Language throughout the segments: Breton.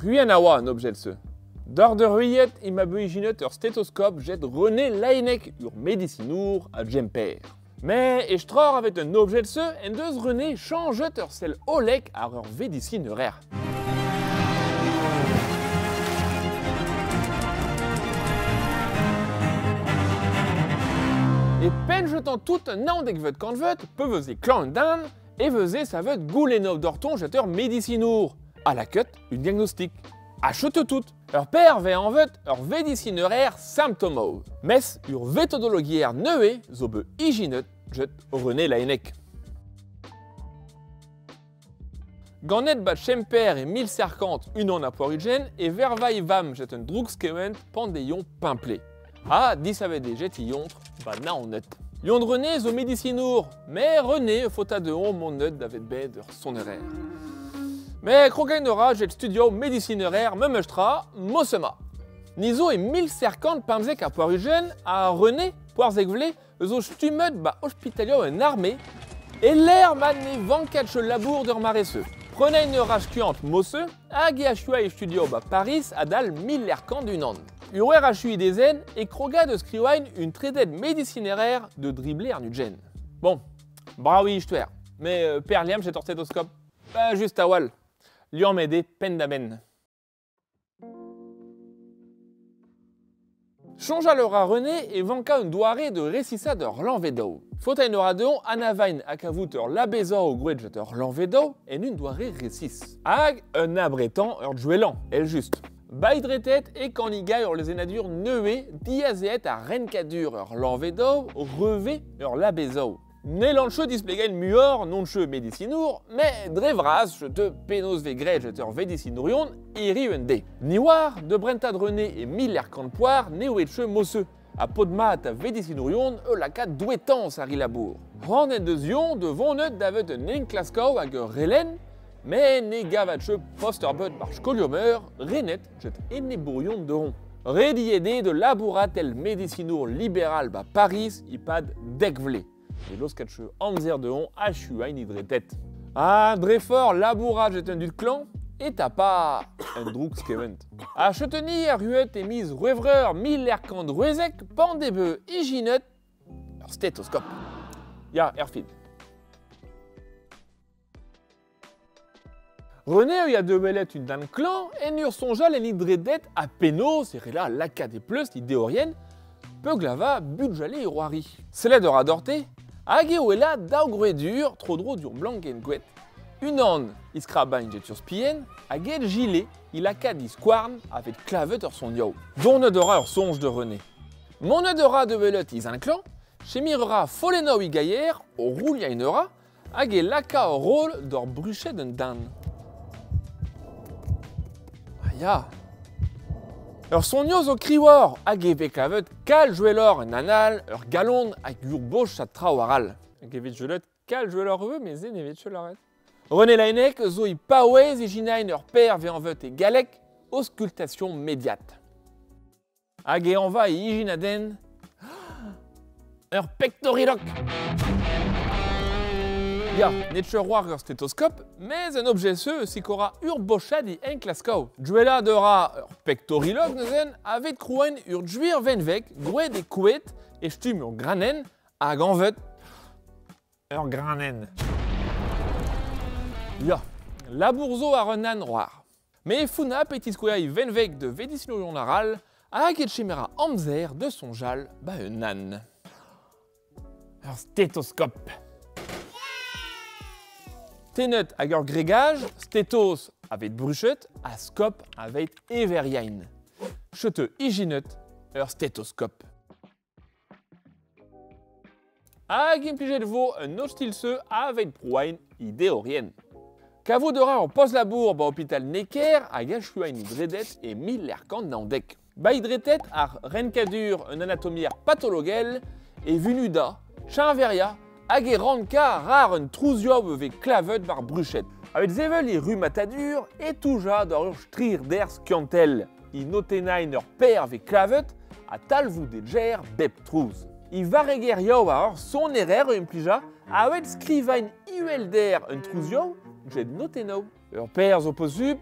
Ruien a oa an objet-se. D'ar de ruiet e ma beuijinet ur stétoskop jet René Laennec ur medicinour a Jemper. Mais estror avec un objet-se en deus René changet ur sel olek ar ur vedicinerer. E pen jetant tout un naondek vet kantvet, pe veze klan dan, e veze sa vet goulenov d'orton jeteur médicinour. A la cut, une diagnostic. A chete tout. Ur per ve anvet ur vedicinerer symptomov. Mes ur vetodologier neue zo be ijinet jet René Laennec. Ganet bat Chemper e 1050 unan a poarugen e vervai vam jet un drougskewent pandeion pimplé. Ha disavede jet iontr ba naonet. Yon René zo médicinour, mais René fota de on mon net davet bed ur sonerer. Mais krogain ora jet studio médicinerer meumestra mosema. Nizo e 1050 pamzek a poarugen a René poarzekvle zo stumet ba hospitalio en armée e l'air man ne vankatch labour d'ur mareseu. Prenez une rage kuant mosse, hag e achua e studio ba Paris adal mil erkant d'unan. Ur achui dezen e kroga de skriwain une tredet médicinéraire de dribbler ar nudgen. Bon, bravi histoire, mais per liam jet ur stéthoscope, ba just a wal. Liam ede pendaben. Chonja leur a René e vanka un doare de resissa de l'envedou. Faut a ora deon anavain a kavout ur labeza o gouet jet ur l'envedou en un doare resis. Hag un abretan ur djouelan, el just. Baidretet e kanigay ur lezenadur neue diazeet a renkadur ur l'envedou reve ur labezou. Ne lanche displegain muor non che médicinour, mais drevras je te penos ve grej et ur védicinourion eri un de. Niwar, de brentad René e mil erkant poar ne oetche mosseux. A podmat a védicinourion e laka douetans a rilabour. Ran en deus ion de vonet davet un enklaskau hag ur relen, mais ne gavatche posterbet bar skoliomeur, renet jet enebourion de ron. Rediede de labouratel médicinour libéral ba Paris ipad dekvle. Et loskatche amzer de on achuain idretet. Ah, drefor labourage est un dut clan, et t'as pas un drougskevent. A cheteni a ruet e mise ruevreur mil erkant ruezek, pandebe ijinet, ur stéthoscope. Ya, erfid. René ya de belet une dan clan, en ur sonjal en idredet a penos, e rela laka des pleus idéorien, peuglava budjale e roari. Seled ur adorte, hag eo ela daou dur, tro dro dur blank en gouet. Unan iskrabain jet sur spien, hag el gilet, il a kad iskouarn avec klavet ur son yo. Don ur ur sonj de René. Mon ura de belet is un clan, chemirera foleno i gayer, o roulia in ura, hag e laka ur rôle d'ur bruchet d'un dan. Ah ya. Ur sonio zo kriwor, hag e ve klavet kal jouelor en anal, ur galon hag ur boch a tra war al. Hag evet jouelet kal jouelor eve, mais ze nevet cheularet. René Laennec zo i paouez e jinain ur per ve anvet e galek, auscultation médiate. Hag e anva e ijinaden ur pectorilok. Ya, netche roar ur stéthoscope, mais un objet se sikora ur bochad i enklaskau. Djuela dera ur pectorilok neuzen avet kroen ur djuir venvek, groet e kouet e stum ur granen hag anvet ur granen. Ya, labourzo ar un an roar. Mais founa petit skoa i venvek de vedisinourion aral hag et chemera amzer de son jal ba un an. Ur stéthoscope. Tenet hag ur gregaj, stéthos avet bruchet, ha skop avet everien. Chete ijinet ur stéthoscope. Hag implijet vo un ostilse avet prouain idéorien. Kavo dera ur post labour ba hôpital Necker hag achuain idredet e mil erkant naondek. Ba idretet ar renkadur un anatomier pathologel e vunuda, chanveria, hag e ranka rar un trouziob ve klavet bar bruchet. Avet zevel e rumatadur e touja d'ur ur strir der skiantel. I notenain ur per ve klavet a talvou de djer bep trouz. I vareger yaou a ur son erer implija avet skrivain uelder un trouziob jet notenau. Ur per zo posub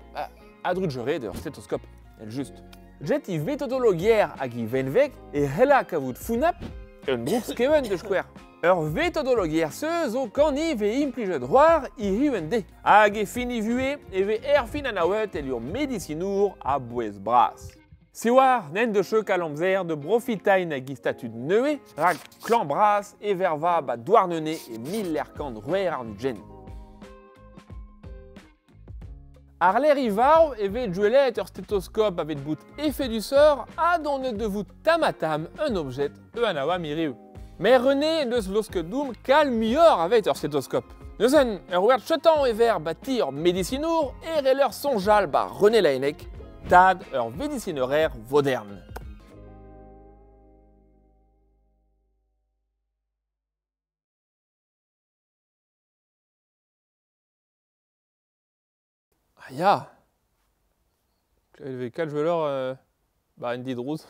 Adrujere d'ur stetoskop, el just. Jet i vetodologier hag i venveg e hella kavout founap un drouk skeven de skouer. Ur vetodologier se zo kani ve implijet roar i riuen de. Hag e fini vue e ve erfin an aouet el ur medicinour a bouez bras. Sewar nen de cheu kalamzer de profitain hag i statud neue, rak klan bras e verva ba douarnene e mil erkant rouer ar nugen. Ar l'air ivarv e vez duelet ur stetoskop avet bout effet du sort a donnet de vout tamatam un objet e an aoa miriu. Mais René deus loske doum kal mior avet ur stetoskop. Neuzen, ur wer chetan e ver batir medicinour e releur sonjal ba René Laennec, tad ur medicinerer vodern. Ah ya. Klevet vez kalz gwelloc'h ba en didrouz.